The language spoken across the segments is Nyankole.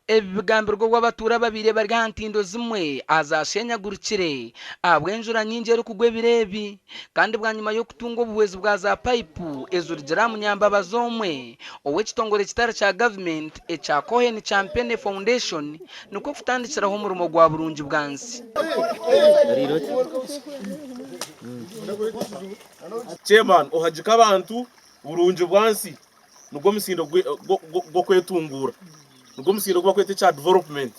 Ebi bigambirwe obu abatuura ababaire bari aha ntindo zimwe ahazashenyagurikire ahabw'enjura nyingi erikugwa ebiro ebi kandi bwanyima y'okutunga obuhwezi bwa za payipu ezirugire aha munyambabazi omwe ow'ekitongore kitari kya gavumenti ekya Cohen Champene Foundation nikwo kutandikiraho omurimo gwa burungi bwansi. Chairman ohagika abantu burungi bwansi nigwo musindo gw'okwetunguura, nigwo musindo ogu barikweta ekya development.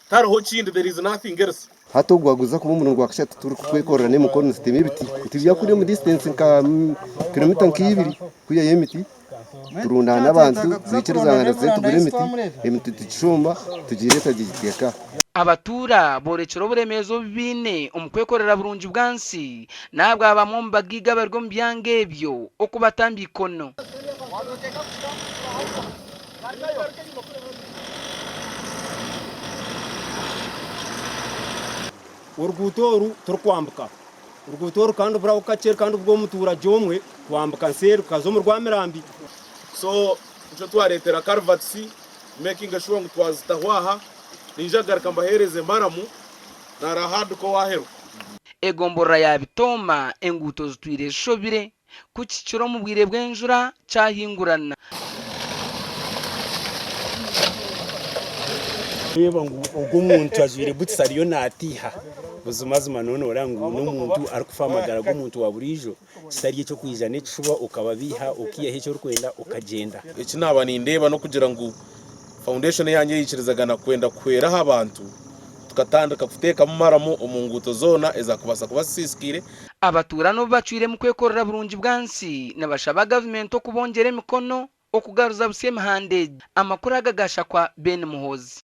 Tihariho kindi, there is nothing else. Hati ogu gwaguza kuba omurimo gwa kashatu turikwekorera n'emikono nitutema ebiti. Nitwiha kuriya omu distance nka kilomita nka ibiri kwihayo emiti turundaana abantu twikirizangana tuze tugure emiti, emiti tugishomba tugireeta tugiteeka aha. Abatuura boorekire oburemeezi obu baine omu kwekorera burungi bwansi n'ahabwa bamwe omu bagaiga abari omu byanga ebyo okubatamba eikono. Oruguuto oru turikwambuka. Oruguuto oru kandi ruburaho kakye kandi rw'omutuuragye omwe twambuka nseeri tukaza omu Rwamirambi. So nikyo twareetera culverts making sure ngu twazitaho aha. Ninyija kugaruka mbaheereze maramu nara hardcore waheru. Egomborora ya Bitooma enguuto zitwire zishobire, ku kikira omu bwire bw'enjura kyahingurana. Reeba ngu ogwo omuntu ajwaire butisi ariyo naatiiha, buzimazima nooba nooreeba ngu n'omuntu arikufa aha magara g'omuntu wa buriijo, kitari eky'okwija n'ekishuba okababeiha okaihaho eki orikwenda okagyenda. Eki naaba nindeeba n'okugira ngu foundation eyangye yaikirizagana kwenda kuhweraho abantu, tukatandika kuteekamu maramu omu nguuto zoona ezaakubaasa kuba zisiisikaire. Abatuura n'obu bacwiremu kwekorera burungi bwansi, nibashaba gavumenti okubongyera emikono okugaruza busya emihanda egi. Amakuru aga gashakwa Ben Muhoozi.